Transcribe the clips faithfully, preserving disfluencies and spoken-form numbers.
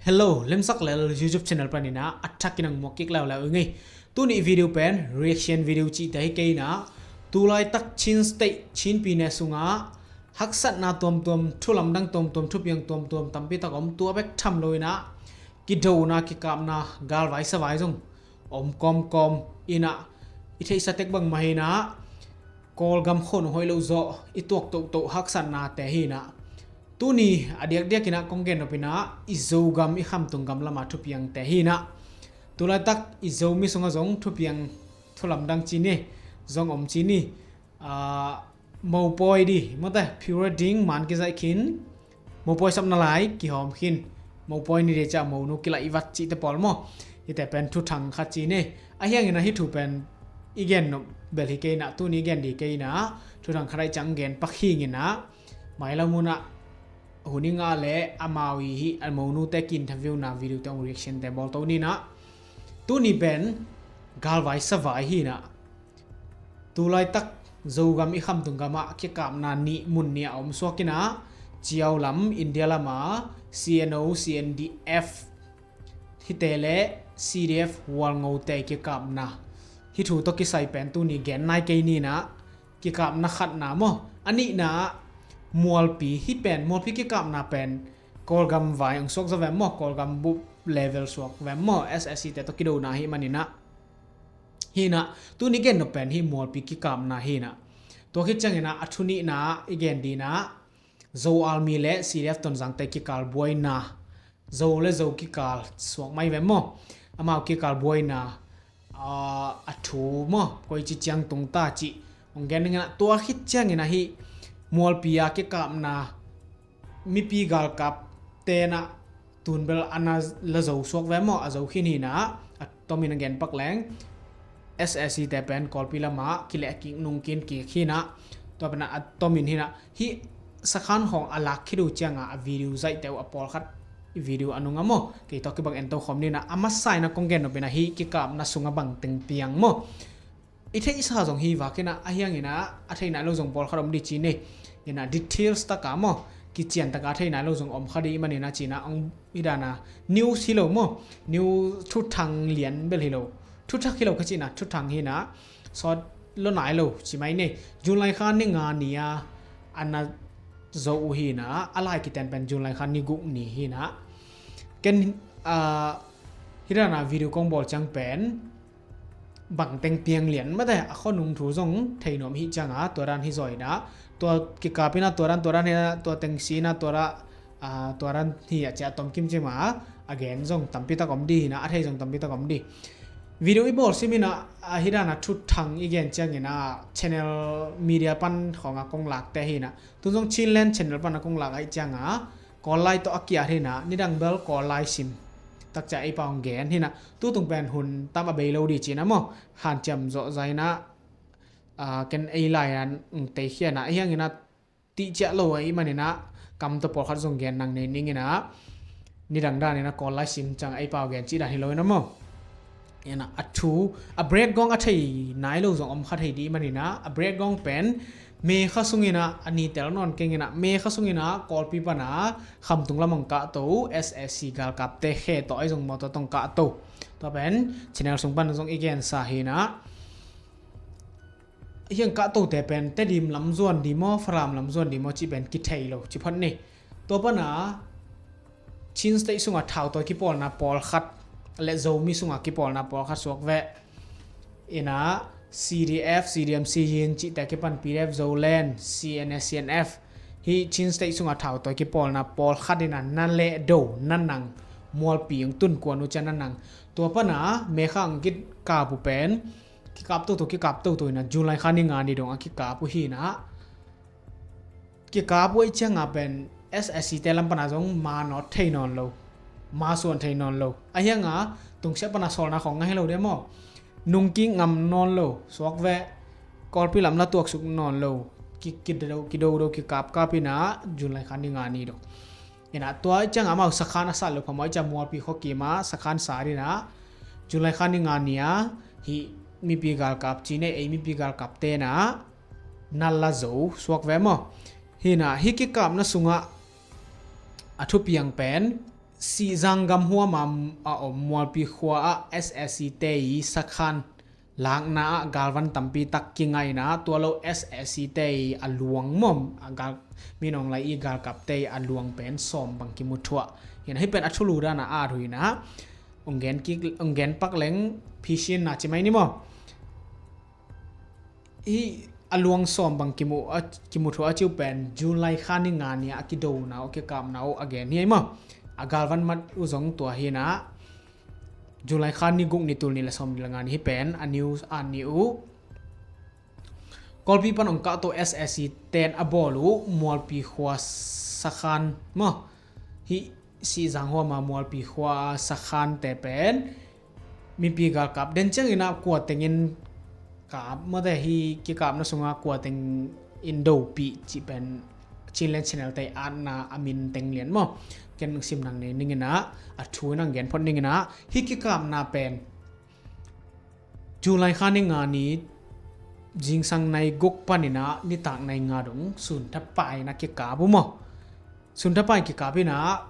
Hello, Lemsak Lel YouTube channel panin ah a thakin ang muak kik leuleu ing ei. Tuni video pen reaction video cihte hi kei in ah, tulaitak Chin State, Chin pyine sungah haksatna tuamtuam, thu lamdang tuamtuam, thupiang tuamtuam tampi tak om, tua bek tham lo in ah kidona, kikapna, galvai savai zong om kawmkawm in ah, i theihsa tek bangmah hi in ah, Kawlgam khon hoih loh zawh i tuak tohtoh haksatnate hi in ah, tuni a diakdiak in ah kong gen nop in ah, i Zogam, i khamtung gam lama thupiangte hi in ah, tulaitak i Zomi sungah zong thupiang, thu lamdang ci ni, zong om ci ni. Mopawi di, mawte, pure ding, man kizaih khin, mopawi sapna lai kihawm khin, mopawi ni di ciah monu kilaih vat cihte pawl maw. Hihte pen thuthang khat ci ni. Ahi hangin ah hih thu pen i gen nop bel hi kei in ah, tuni i gen di kei in ah, thuthang khat aih ciang gen pak hi ing in ah, mailam hun ah hun i ngah leh amau i hih a monute ki-interviewna videote, hong reactionte bawl to ni in ah, tuni pen galvai savai hi in ah, tulaitak Zogam, i khamtung gamah kikapna nih, mun nih a om suak in ah, Ciau lam, India lama C N O, C N D F hihte le C D F Hualngote kikapna, hih thu tawh kisai pen tuni gen nai kei ni in ah, kikapna khatna maw. A nihna ah Mualpi, hih pen Mualpi kikapna pen Kawlgam vai hong suak zaw ve maw, Kawlgam bup level suak ve maw, S S C te tawh kidona ahih manin ah. Hi in ah, tuni gen nop pen hih Mualpi kikapna hi in ah, tua khit ciangin ah a thu nihna ah i gen di in ah, Zo Army le C D F Tonzangte kikal buaina, Zo le Zo kikal suak mai ve maw, amau kikal buaina, a thu maw, koici ciang tung ta cih hong gen ning in ah, tua khit ciangin ah hih Mualpi a kikapna, mipi galkapte in ah tun bel a na la zo suak ve maw, a zo khin hi in ah, a tomin a gen pak leng, S S C te pen Kawlpi lamah kileh kik, nungkik kik hi in ah, tua pen ah a tomin hi in ah, hih sakhan khawng a lak khit uh ciangah a video zaihte uh a pawlkhat i video a nungah maw, kei tawh kibang en to khawm ni in ah, a masa in ah kong gen nop in ah hih kikapna sungah bang teng piang maw. I theihsa zong hi vak in ah, ahi hangin ah a thei nai lo zong pawlkhat om di ci ni. In ah details taka maw, kician taka a thei nai lo zong om kha di ahih manin ah ci in ah, hong hi dan a news hi lo maw, news, thuthang lian bel hi lo, thuthak hi lo ka ci in ah, thuthang hi in ah, sawt lo nai lo ci mai ni. July kha ni nga ni a a na zo uh hi in ah, a lai kiten pen July kha ni guk ni hi in ah, ken, ah, hih dan a video kong bawl ciang pen bang teng piang lian mate, a khuanung thu zong thei nuam hi ciang a, tua dan hi zaw in ah, tua kikap in ah, tua dan, tua dan hi in ah, tua teng si in ah, tua dan, ah, tua dan hi a ciah tom kim cim a, a gen zong tampi tak om di hi in ah, a thei zong tampi tak om di. Video i bawl sim in ah, a hih dan a thuthang i gen ciangin ah channel media pan khawng ah kong lakte hi in ah, tu zong Chinland channel pan a kong lak ahih ciang a, Kawl lai tawh a kiat hi in ah, nidang bel Kawl lai sim takcia ei pau hong gen hi in ah, tutung pen hun tam a bei lo di ci in ah maw, hanciam zawh zah in ah, ah, ken ei lai in ah, mm, teikhia in ah, ahi hangin ah tihciah lo ahih manin ah kam tawh pawlkhat zong gen nang nei ning in ah, nidang dan in ah Kawl lai sim ciang ei pau gen cih dan hi lo in ah maw. In ah a thu, a background a thei nai lo zong om kha thei di ahih manin ah, a background pen May kha sungin ah, a ni tel nawn keng in ah, May kha sungin ah Kawlpi pan a khamtung lam hong kahto S S C galkapte khe tawh ahi zong mawtaw tawh hong kahto, tua pen channel sung pan zong i gensa hi in ah, hih hong kahtote pen Tedim lam zuan di maw, Falam lam zuan di maw cih pen kithei lo ci phot ni. Tua pan a Chin State sungah thautawi kipawlna pawlkhat le Zomi sungah kipawlna pawlkhat suak veh. In ah C D F, C D M, C Yin cihte kipan P D F Zoland, C N A, C N F, hih Chin State sungah thautawi kipawlna pawlkhat in ah na lehdo, na nang, Mualpi hong tun kuan uh ciang na nang, tua pan a May kha hong kikap uh pen, kikap toto, kikap toto in ah July kha ni nga ni dong a kikap uh hi in ah, kikap uh ahih ciang a pen S S C te lam pan a zong ma nawt thei nawn lo, ma suan thei nawn lo. Ahi hang a tungsiah pan a sawlna khawng ngah hi lo de maw. Nungkik ngam nawn lo, suak veh, Kawlpi lam la tuaksuk nawn lo, ki, kido, kidodo, kikapkap in ah July kha ni nga ni dong. In ah tua ahih ciang a amau sakhan a sat lo phamawh ahih ciang Mualpi khuakim ah sakhan sat in ah July kha ni nga ni a hih mipi galkap ci ni, ei mipi galkapte in ah na la zo suak veh maw. Hi in ah hih kikapna sungah a thupiang pen Sihzang gam huam a, a om Mualpi khua ah S A C te i sakhan lakna ah galvan tampi tak kingaihna, tua lo S A C te i a luang mawh, a gal, Min Aung Hlaing i galkapte i a luang pen sawm bang kimu thuah. Hi na, hih pen a thulu dan a at uh hi na, ong gen kik, ong gen pak leng phisinna ci mai ni maw. Hih a luang sawm bang kimu, a, kimu thuah a ci uh pen July kha ni nga ni a kidona uh, kikapna uh a gen hi ei maw. A galvan mat uh zong tua hi na, July kha ni guk ni tul nih le sawm nih le nga ni, hih pen a news a ni uh. Kawlpi pan ong kahto S A C ten a bawl uh Mualpi khua sakhan maw. Hih Sihzang huam a Mualpi khua sakhan te pen mipi galkap den ciangin ah kua tengin kap mawte, hih kikapna sungah kua tengin dopih cih pen Chinland Channel te i atna a min teng lian maw. Ken sim nang nei ning in ah, a thu in ong gen phot ning in ah, hih kikapna pen July kha ni nga ni zingsang nai guk panin ah nitak nai nga dong sunthapai in ah kikap uh maw. Sunthapai kikap in ah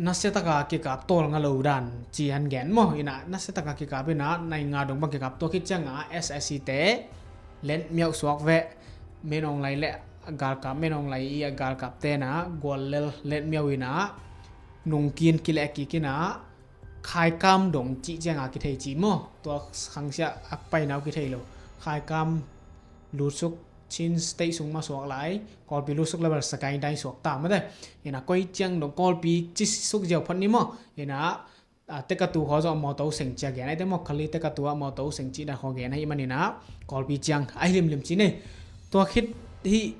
nasia taka kikap, tawlnga lo dan ci an gen maw. Hi na, nasia taka kikap in ah nai nga dong bang kikap, tua khit ciangah S A C te letmiauh suak veh. Min Aung Hlaing le a galkap, Min Aung Hlaing i a galkap ten ah guallel letmiauh in ah nungkin kileh kik in ah Khaikam dong cih ciangah kithei ci maw. Tua khangsia a paina uh kithei lo. Khaikam lutsuk, Chin State sung mah suak lai, Kawlpi lutsuk le bel Sagaing dai suak ta mawte. Hi na, koi ciang dong Kawlpi ci suk ziau phot ni maw. Hi na, a, Tekatu khua zong a mawtaw seng ci a gen ahi te maw, Khalay Tekatu a mawtaw seng cih dan khua gen ahih manin ah Kawlpi ciang ahi limlim ci nei. Tua khit hih,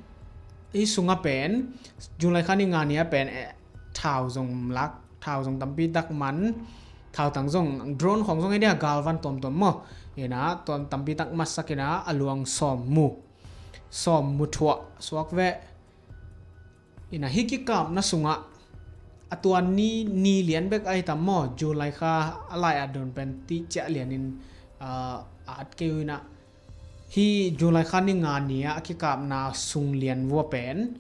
hih sungah pen July kha ni nga ni a pen, eh, thau zong lak, thau zong tampi tak man, thautang zong, drone khawng zong hi dia, galvan tuamtuam maw. Hi na, tuam tampi tak matsak in ah a luang sawm mu, sawm mu thuah suak veh. Hi na, hih kikapna sungah a tua ni, ni lian bek ahi tam maw, July kha a lai a don pen ticiah lianin, ah, at kei uh hi na. Hih July kha ni nga ni a kikapna sung lian vua pen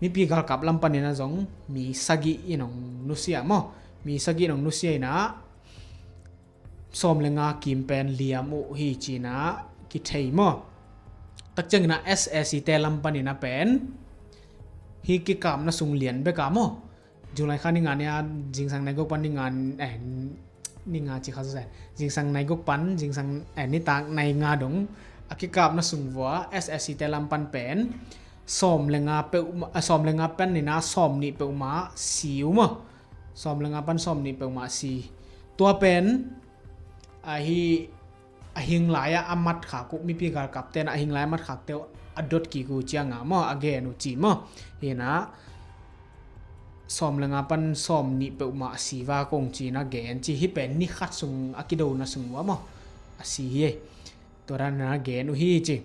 mipi galkap lam panin ah zong mi sagih in ong nusia maw. Mi sagih in ong nusia in ah sawm le nga kim pen liam uh hi ci in ah kithei maw. Tak ciangin ah S A C te lam panin ah pen hih kikapna sung lian bek a maw, July kha ni nga ni a zingsang nai guk pan ni nga, eh, ni nga ci kha suse, zingsang nai guk pan zingsang, eh, nitak nai nga dong a kikapna sung vua S A C te lam pan pen sawm le nga peuhmah, ah, sawm le nga panin ah sawm nih peuhmah si uh maw. Sawm le nga pan sawm nih peuhmah si. Tua pen ahi, a hing lai-ah a matkhak uh, mipi galkap ten ah a hing lai-ah a matkhakte uh a dot kik uh ciangah maw, a gen uh ci maw. Hi na, sawm le nga pan sawm nih peuhmah si va kong ci in ah gen ci. Hih pen ni khat sung a kidona sung vua maw a si hi. Tua dan in ah gen uh hi ci.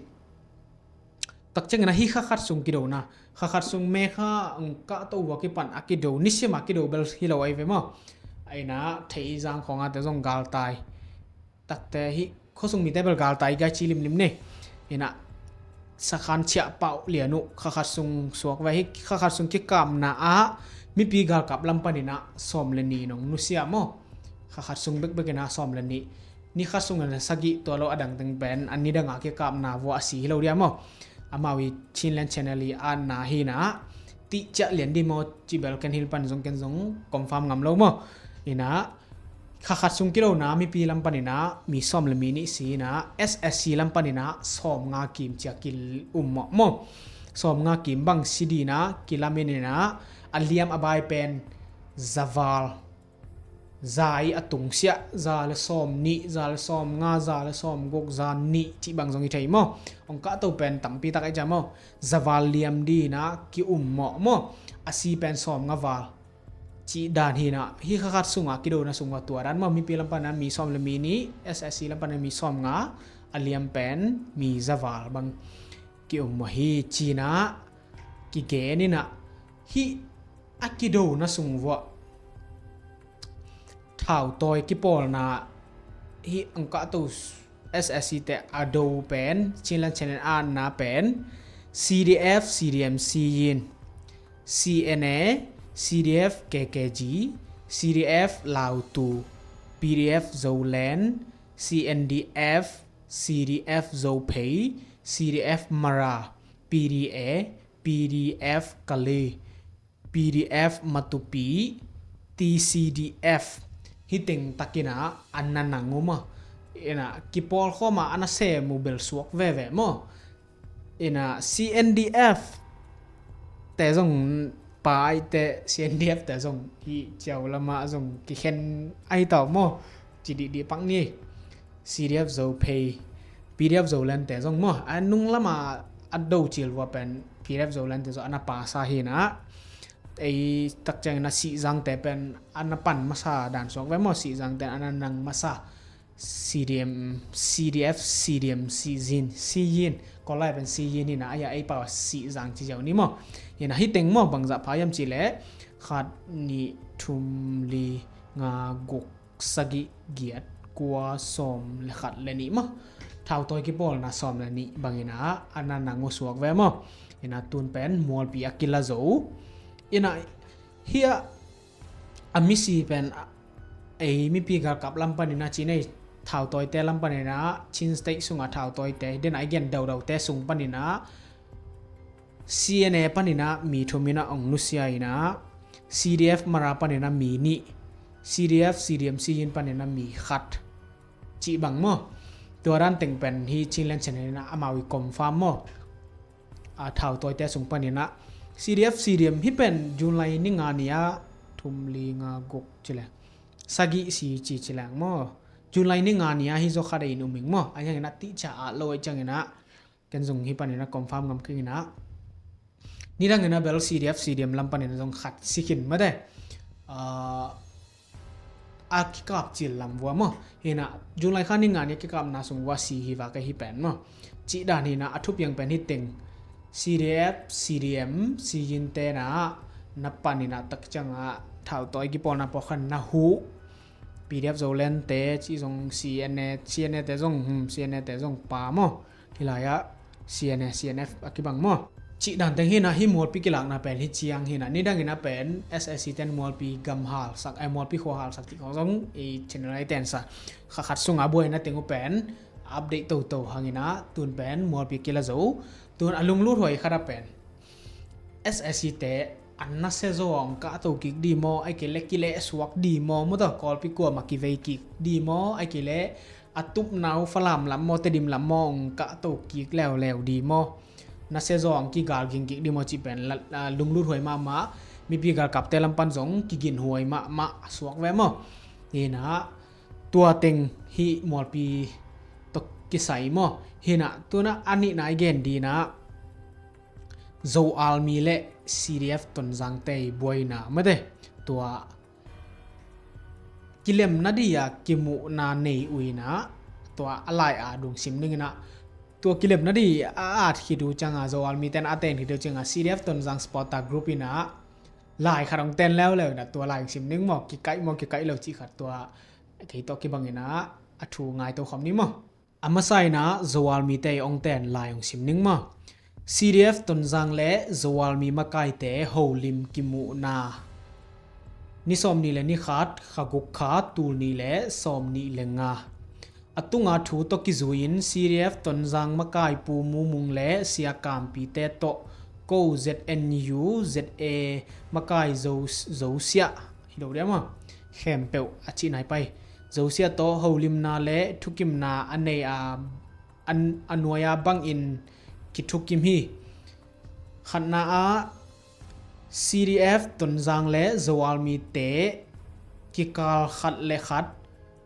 Tak ciangin ah hih kha khat sung kidona, kha khat sung me kha ong kahto vua kipan a kido, nisim a kido bel hi lo ahi ve maw. Ahi na, Theizang khawng a te zong galtai. Takte hih khuasung mite bel galtai gai ci limlim ni. Hi na, sakhan ciah pah uh lian uh, kha khat sung suak veh. Hih kha khat sung kikapna ah mipi galkap lam panin ah sawm le nih in ong nusia maw. Kha khat sung bekbek in ah sawm le nih. Ni khat sung in ah sagih, tua lo a dang teng pen a nidang a kikapna vua a si hi lo dia maw. Amau i Chinland Channel i atna hi na, ticiah lian di maw ci bel ken hih pan zong ken zong confirm ngam lo maw. Hi na, kha khat sung kidona mipi lam panin ah mi sawm le mi nih si in ah S A C lam panin ah sawm nga kim ci a ki-um mawh maw. Sawm nga kim bang si di in ah kilamen in ah a liam a bai pen za val, za i a tungsiah, za le sawm nih, za le sawm nga, za le sawm guk, za nih cih bang zong hi thei maw. Ong kahto pen tampi tak ahi ciang maw, za val liam di in ah ki-um mawh maw. A si pen sawm nga val cih dan hi na. Hih kha khat sungah kidona sung vua tua dan maw, mipi lam panin ah mi sawm le mi nih, S A C lam panin ah mi sawm nga, a liam pen mi za val bang ki-um mawh hi ci in ah kigen in ah, hih a kidona sung vua thautawi kipawlna hih ong kahto S A C te a do pen, Chinland Channel atna pen C D F, C D M C in, C N A, C D F K K G, C D F Lautu, P D F Zoland, C N D F, C D F Zophei, C D F Mara, P D A, P D F Kale, P D F Matupi, T C D F. Hih teng takin ah a na nang uh maw. Ina kipawlkhawm a a na sem uh bel suak veve maw. Ina C N D F te zong paite, C N D F te zong hih ciau lamah zong kikhen ahi tau maw. Ci dihdih pak ni. C D F Zophei, P D F Zoland te zong maw, a nung lama a do cil vua pen P D F Zoland te zong a na pasa hi na. Ei tak ciangin a Sihzang te pen a na pan masa dan suak ve maw, Sihzang te a na nang masa. C D M, C D F, C D M, Siyin, Siyin. Kawlai pen Siyin hi na, a ya ei pau Sihzang ci ziau ni maw. Hi na hih teng maw bangzah pha hiam cih leh khat, nih, thum, li, nga, guk, sagih, giat, kua, sawm le khat le nih maw. Thautawi kipawlna sawm le nih bangin ah a na nang uh suak ve maw. Ina tun pen mualpi a kila zo. Ina hih a misi pen ei mipi galkap lam panin ah, Chin ei thautawite lam panin ah, Chin State sungah thautawite, den a i gen daudau te sung panin ah, C N A panin ah mi thum in ah ong nusia in ah, C D F Mara panin ah mi nih, C D F, C D M, Siyin panin ah mi khat cih bang maw. Tua dan teng pen hih Chinland Channel in ah amau i confirm maw. A thautawite sung panin ah C D F, C D M hih pen July ni nga ni ah thum, li, nga, guk ci leng, sagih, si, ci ci leng maw. July ni nga ni ah hih zaw khat a in um ing maw. A hiangin ah tihcia ah lo a i ciangin ah ken zong hih panin a confirm ngam kei ing in ah. Nidangin a bel C D F, C D M lam panin a zong khat si khin mate. A kikap cil lam vua maw. Hi na July kha ni nga ni a kikapna sung vua si hi va ka hi pen maw. Cih dan hi na a thupiang pen hi teng. C D F, C D M, Siyin te na na panin a tak ciang a thautawi kipawlna pawlkhat na huh. P D F Zoland te cih zong C N A, C N A te zong, hmm, C N A te zong pa maw. Hi lai ah C N A, C N F a kibang maw. Cih dan teng hi na hih mualpi kilakna pen hi ciang hi na. Nidangin a pen S A C ten mualpi gam halsak, ai mualpi khua halsak cih khawng zong i channel a i tensa. Kha khat sunga buaina teng uh pen update toto hangin ah tun pen mualpi kila zo. Tun a lunglut huai khat a pen S A C te an nasia zaw ang kah to kik di maw, ai kei le kileh suak di maw, maw tawh Kawlpi kuamah kivei kik di maw, ai kei le a tupna uh Falam lam maw, Tedim lam maw ang kah to kik leuleu di maw, nasia zaw ang kigal ging kik di maw cih pen la, la, lunglut huai mahmah, mipi galkapte lam pan zong kigin huai mahmah suak ve maw. Hi na tua teng hih mualpi tawh kisai maw. Hi na tuna a nihna i gen di na Zo Army le C D F Tonzang te i buaina mate. Tua kilemna di a kimuhna nei uh in ah tua a lai a dungsim ning in ah tua kilemna di a at khit uh ciang a Zo Army ten a ten khit uh ciang a C D F Tonzang supporter group in ah lai khat hong ten leuleu in ah tua lai dungsim ning maw, kikaih maw kikaih lo cih khat tua kei tawh kibang in ah a thu ngai to khawm ni maw. A masa in ah Zo Army te i ong ten lai ong sim ning maw. C D F Tonzang le Zo Army makaite holim kimuhna ni sawm nih le ni khat, kha guk kha, tul nih le sawm nih le nga. A tunga thu tawh kizui in C D F Tonzang makai Pu Mu Mung le Sia Kam Pi te tawh ko Z N U Z A makai Zo, Zo Siah hi lo dia maw. Khempeuh a cih nai pai. Zo Siah tawh holimna le thukimna a nei a, a nuai a bangin kithukim hi. Khatna ah C D F Tonzang le Zo Army te kikal khat le khat,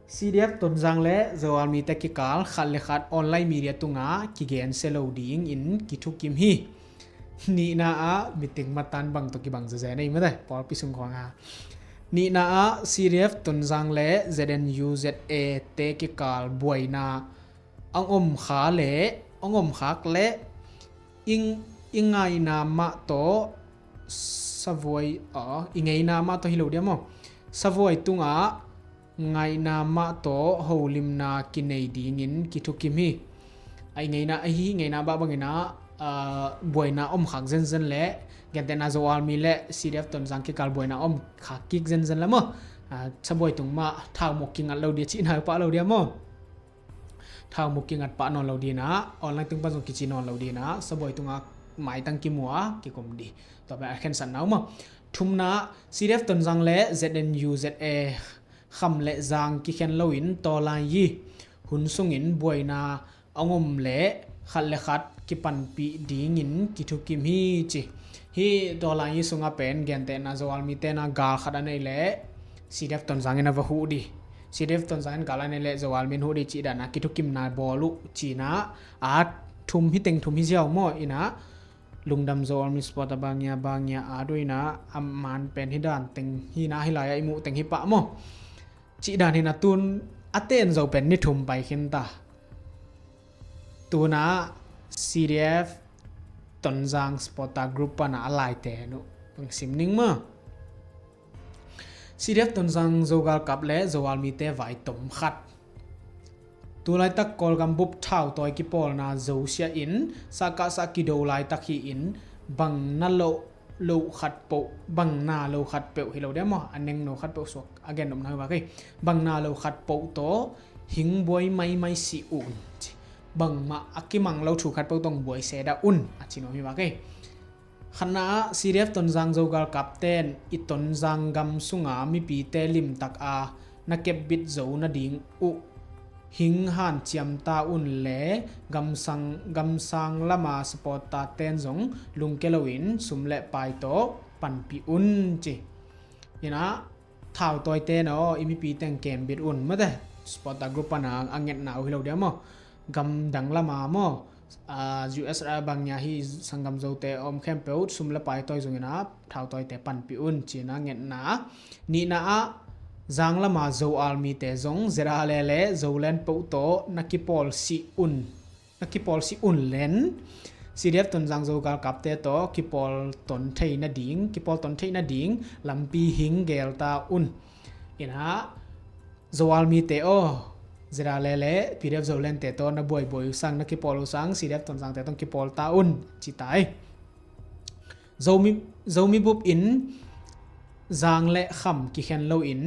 C D F Tonzang le Zo Army te kikal khat le khat online media tungah kigen sia lo dingin kithukim hi. Nihna ah meeting matan bang tawh kibang zazen ei mate, pawlpi sung khawng a. Nihna ah C D F Tonzang le Z N U Z A te kikal buaina ang om kha le ang om khak le i ngaihna mah tawh savuai, i ngeina mah tawh hi lo dia maw. Savuai tungah ngaihna mah tawh holimna kinei dingin kithukim hi. A i ngeina ahi, ngeina bah bangin ah ah, buaina om khak zenzen le, gentehna Zo Army le C D F Tonzang kikal buaina om khak kik zenzen le maw. Ah, sabuai tung mah thau muk kingat lo dia, cihna pah lo dia maw. Thau muk kingat pah nawn lo dina, online tung pan zong kici nawn lo dina, sabuai tunga maitang kimua kikum di. Tua pen a khensatna uh maw. Thumna, C D F Tonzang le Z N U Z A kham le zang kikhen loin tawlai i hun sungin buaina a om le khat le khat kipanpih dingin kithukim hi ci. Hih tawlai i sungah pen gentehna Zo Army tena gal khat a nei le C D F Tonzang in a va huh di. C D F Tonzang in gal a nei le Zo Army in huh di cih dana kithukimna bawl uh cina a thum hi teng thum hi ziau maw ina. Lungdam Zo Army supporter bangia bangia a duina a man pen hi dan teng hi na hi lai a i muh teng hi pah maw. Cih dan hi na tun a ten zo pen ni thum pai khin ta. Tuna C D F Tonzang supporter group pana a laite nu pang sim ning maw. C D F Tonzang Zo galkap le Zo Army te vai tom khat. Tulaitak Kawlgam bup thau tawi kipawlna zosiah in sahkahsah kido laitak hi in bang na lo, lo khat poh, bang na lo khat peuh hi lo dia maw, a neng no khat peuh suak a gen nopna hi vak hi. Bang na lo khat poh tawh hing buai maimai si un. Bangmah a kimang lo thu khat peuh tawh buai seda un a ci nuam hi vak hi. Khatna ah C D F Tonzang Zo galkapten i Tonzang gam sunga mipite limtak a na kepbit zo nading uh hing hanciam ta un le gamsang, gamsang lama supporter ten zong lungke loin sum le pai tawh panpih un ci. Ina thau tawi ten aw i mipi teng kembit un mate. Supporter group pana a ngetna uh hi lo dia maw. Gamdang lama maw, ah, U S A bang nia hi sanggam Zote om khempeuh sum le pai tawi zongina thau tawite panpih un cina ngetna. Nihna ah zang lama Zo Army te zong Z R A le Zoland peuh tawh na kipawl si un. Na kipawl si un len C D F Tonzang Zo galkapte tawh kipawl ton thei nading, kipawl ton thei nading lampi hing gel ta un. Ina Zo Army te aw Z R A le le P D F Zoland te tawh na buaibuai uh sang, na kipawl uh sang C D F Tonzang te tawh kipawl ta un ci tai. Zomi, Zomi bup in zang le kham kikhen loin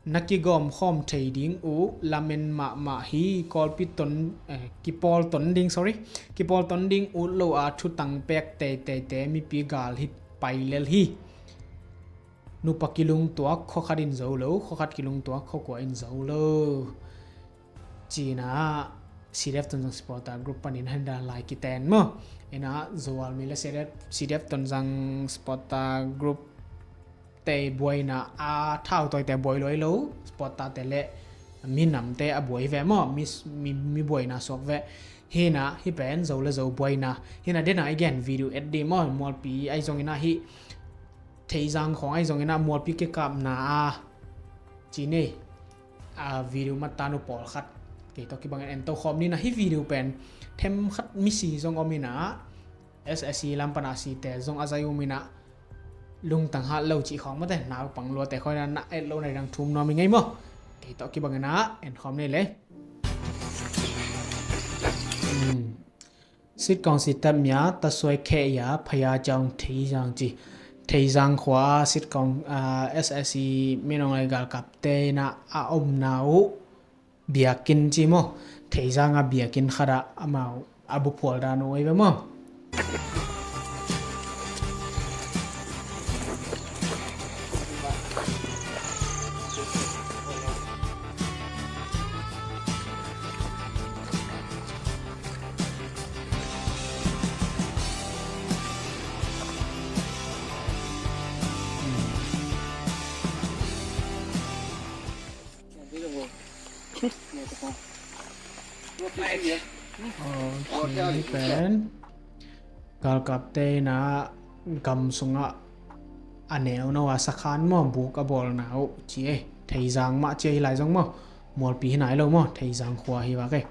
na kigawm khawm thei ding uh lamen mahmah hi. Kawlpi ton, eh, kipawl ton ding, sorry, kipawl ton ding ut lo a thutang pek teiteite mipi gal hi pai lel hi. Nupa kilungtuak khuakhat in zo lo, khuakhat kilungtuak khuakua in zo lo. Cina C D F Tonzang supporter group panin henda lai kiten maw. Ina Zo Army le C D F, C D F Tonzang supporter group te buaina a thau tawite buai luai lo, supporter te le minamte a buai ve maw, mi, mi, mi buaina suak ve. Hina hi pen Zo le Zo buaina. Hina dena i gen video et di maw, mualpi ai zongina hi Theizang khawng ai zongina mualpi kikapna a ci nei a video matanu pawlkhat kei tawh kibangin en to khawm nina hi video pen them khat misi zong omina S S C lam pana site zong a zai umina lungtang hat lo cih khawng mate naupang luate khawina na et lo na dang thum nuam i ngei maw. Kei tawh kibangina en khawm nei le. Hmm. Sitkawng sitat mia tasuai kheh ya phaya jaung Theizang ci. Theizang khua sitkawng, ah, S S C minong lai galkapte na a omna uh biakin ci maw. Theizang a biakin khat ah amau a buphual dan uh ei ve maw. Pen galkapte ina gam sungah a neu no a sakhan maw buk a bawlna uh ci e. Theizang mah ci e hi lai zong maw. Mualpi hi nai lo maw, Theizang khua hi vak e.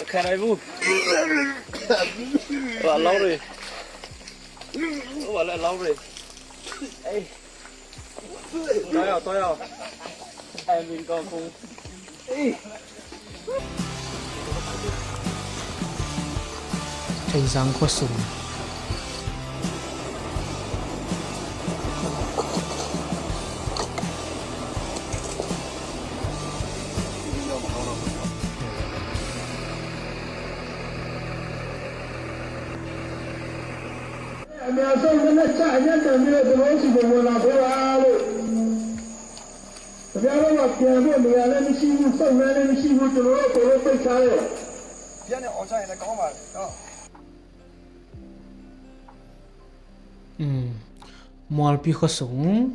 Khen ai bu. Wa lau ri. Wa lau ri. Ei. Toi au, toi au. Em min kong kong. Theizang khuasung. Mualpi khuasung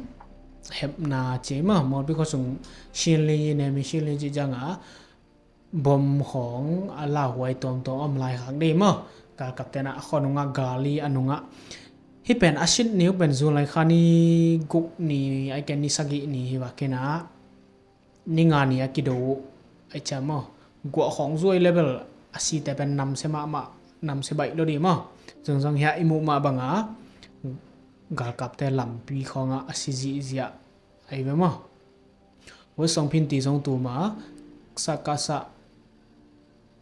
hepna ci maw, Mualpi khuasung Shinli ne mi Shinli ci ciangah bom khawng a lauhuai tuamtuam om lai khak dei maw. Galkapte na a khuanungah gal hi a nungah. Hih pen a sit ni uh pen July kha ni guk ni, ai ken ni sagih ni hi vak hi na. Ni nga ni a kido uh ai cia maw. Guah khawng zuai level a site pen namse mahmah, namse baih lo dih maw. Zungzang hiah i muh mah banga galkapte lampi khawngah a si zihziah ai ve maw. West Songphin ti zong tuma sakasa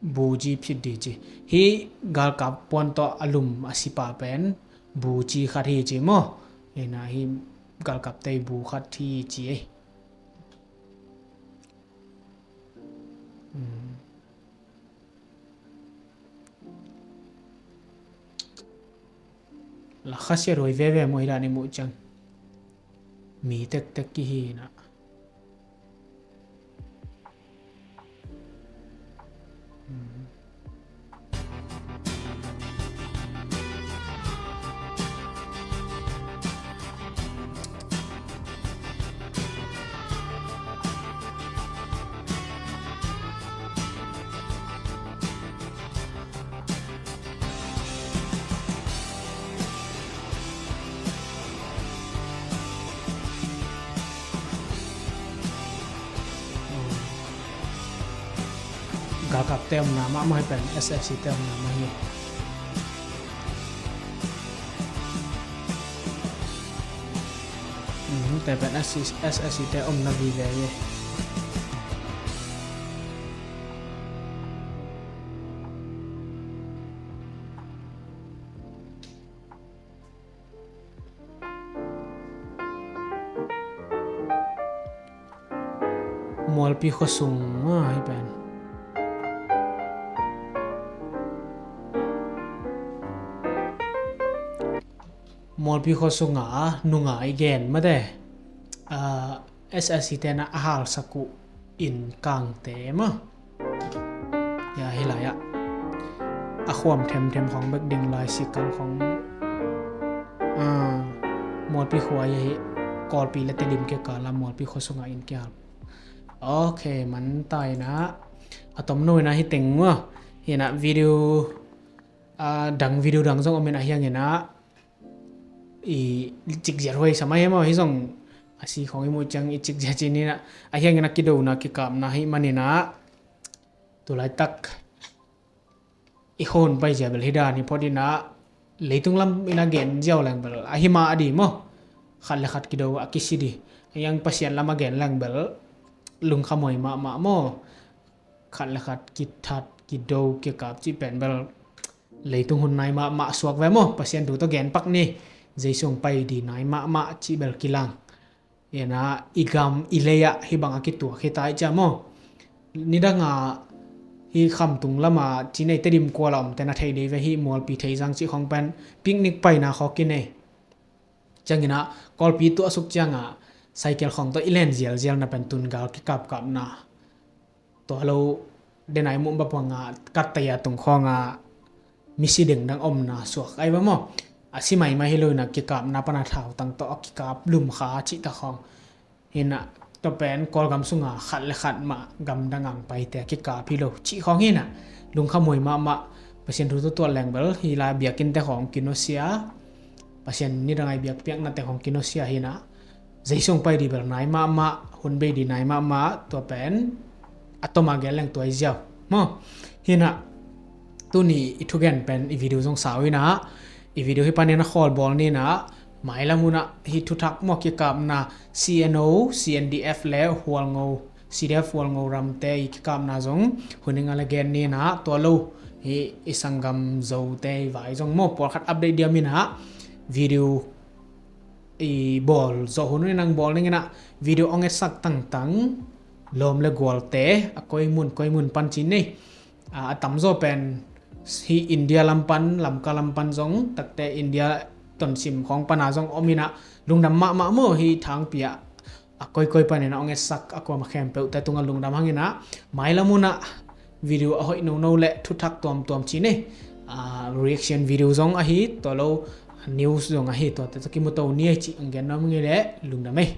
buci phit di ci. Hih galkap puan tawh a lum a sipa pen buci khat hi ci maw. Hina hih galkapte bu khat hi ci ei. La khasia ruai veve maw hi dan i muh ciang. Mi tektek kihi na. Galkapte omna mahmah hi pen S S C te omna mah hi. Te pen S S C te omna vive hi. Mualpi khuasung ah hi pen. Mualpi khuasung ah nunga i gen mate. S S C tena a halsak uh inn kangte maw. Ya hi lai ah a khuam themthem khawng bek ding lai, sikang khawng. Mualpi khua hi, Kawlpi le Tedim kikala Mualpi khua sungah inn kihal. Ok, man ta inah a tomno inah hi teng maw. Hinah video, dang video dang zong om inah hiang inah i cikziat huai sa mai hi maw, hi zong a si khawng i muh ciang i cikziat cin inah a hiang inah kidona kikapna hi man inah tulaitak i khon paizia bel hi dan hi phot inah leitung lam inah gen ziau leng bel a hi ma a di maw. Khat le khat kido a kisi di. Hiang Pasian lam a gen leng bel lungkhamhuai mahmah maw. Khat le khat kithat kido kikap cih pen bel leitung hun nai mahmah suak ve maw. Pasian thu tawh gen pak ni. Jesu hong pai di nai mahmah cih bel kilang. Ina i gam i lei ah hih bang a kituak hi ta i cia maw. Nidang a hih Khamtung lam a ci nei Tedim kual a om ten a thei dei ve, hih Mualpi Theizang cih khawng pen picnic paina khawk i nei. Ciang inah Kawlpi tuah suk ciang a cycle khawng tawh i len zialzial na pen tun gal kikapkapna. Tua lo denai muh bapang a kattaya tung khawng a misi dengdang omna suak ai ba maw. A si maimai hi lo inah kikapna pana thautang tawh a kikap lum kha cih ta khawng. Hinah tua pen Kawlgam sunga khat le khat mah gamdang ang paite a kikap hi lo cih khawng hinah lungkhamhuai mahmah. Pasian thu tutuat leng bel hi la biakinnte khawng kinusia. Pasian nidang ai biakpiaknate khawng kinusia hinah. Jesu hong pai di bel nai mahmah, hun bei di nai mahmah, tua pen a toma gen leng tuai ziau maw. Hinah tuni i thugen pen i video zong sau inah i video hi panin a khawl bawl ninah mailam hunah hih thuthak maw kikapna C N O, C N D F le Hualngo CDF Hualngo ramte i kikapna zong hun i ngal a gen ni in ah, tua lo hi i sanggam Zote i vai zong maw pawlkhat update diam in ah video i bawl zawh hun in ang bawl ning in ah video ong etsak tangtang lawm le gualte a koi mun koi mun pan ci-in nei. A, a tamzaw pen hi India lam pan, Lamka lam pan zong, takte India tonsim khawng pana zong om in ah lungdam mahmah maw hi thangpi ah a koikoi panin a ong etsak a kuama khempeuhte tungah lungdam hang in ah mailam hun ah video a hoih nono le thuthak tuamtuam ci-in nei. A, reaction video zong ahi, tua lo news zong ahi, tuate tawh kimu to ni ei cih ang gen nuam ing ei le lungdam ei.